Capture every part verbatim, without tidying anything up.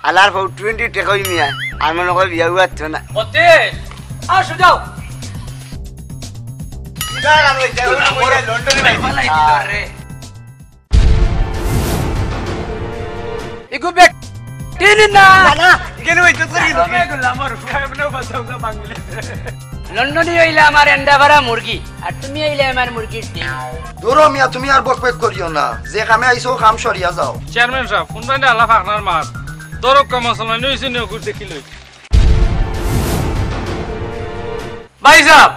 আলার ফৌ টোয়েন্টি টেকই মিয়া, আর মনে কয় বিয়া উয়া তো না। ওতে, আও সুজাও। ইগু বেটি নি না। না, না, ইখানে ওই তো করি। লন্ডনি অইলা আমার এন্ডা ভরা মুরগি, আর তুমি অইলা আমার মুরগির ডিম। দূরো মিয়া, তুমি আর বকবক করিও না, যে কামে আইছো কাম সরিয়া যাও। চেয়ারম্যান সাব, কোন বাইনে আলাপ আপনার মাত? দরক কাম আসলে নইছে নিয়ে ঘুর দেখিল। ভাই সাব,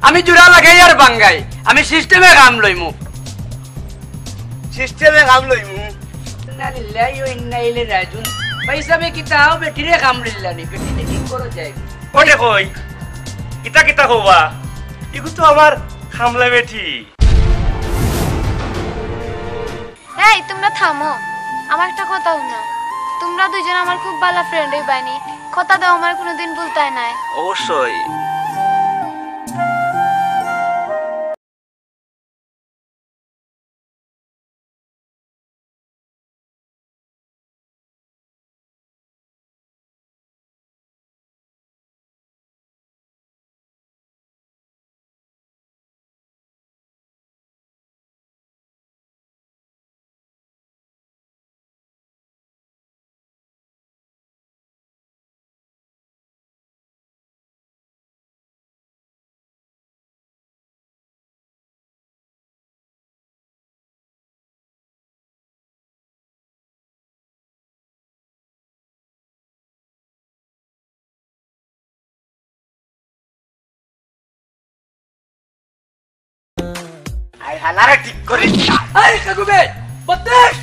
আমি জোড়া লাগাই আর বাঙ্গাই, আমি সিস্টেমে কাম লইমু। সিস্টেমে কাম লইমু? ইন্না লিল্লাহি ওয়া ইন্না ইলাইহি রাজিউন। ভাই সাবে কিতা অউ বেটিরে কাম লইলা নি? বেটিরে ঠিক করো যাই। ওটে কই? কিতা কিতা কবা? ইগু তো আমার কামলা বেটি। এই, তুমরা থামো, আমার একটা কথা হুনো। তুমরা দুইজন আমার খুব ভালা ফ্রেন্ড অইবায়নি। কথা দেও, আমার কুনুদিন ভুলতায় নায়। অবশ্যই। আই হালারে ঠিক করি। এই কাকুবে, বত্রিশ।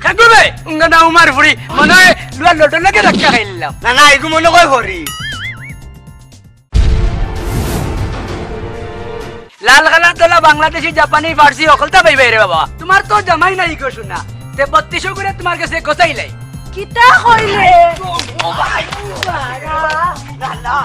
কাকুবে, উঙ্গা না উমার ফুড়ি, মনে অয় লুয়ার লটর লগে ধাক্কা খাইলাম। না, না, এগু মনে কয় করি। লাল কালা তোলা বাংলাদেশি, জাপানি, ফার্সি, হকলতা পাইবায় রে বাবা। তুমার তো জামাই নাই গো সোনা, তে বত্রিশো করে তুমার গেছে গোছাইলাই। কিতা কইলে? ও ভাই, না, না, না।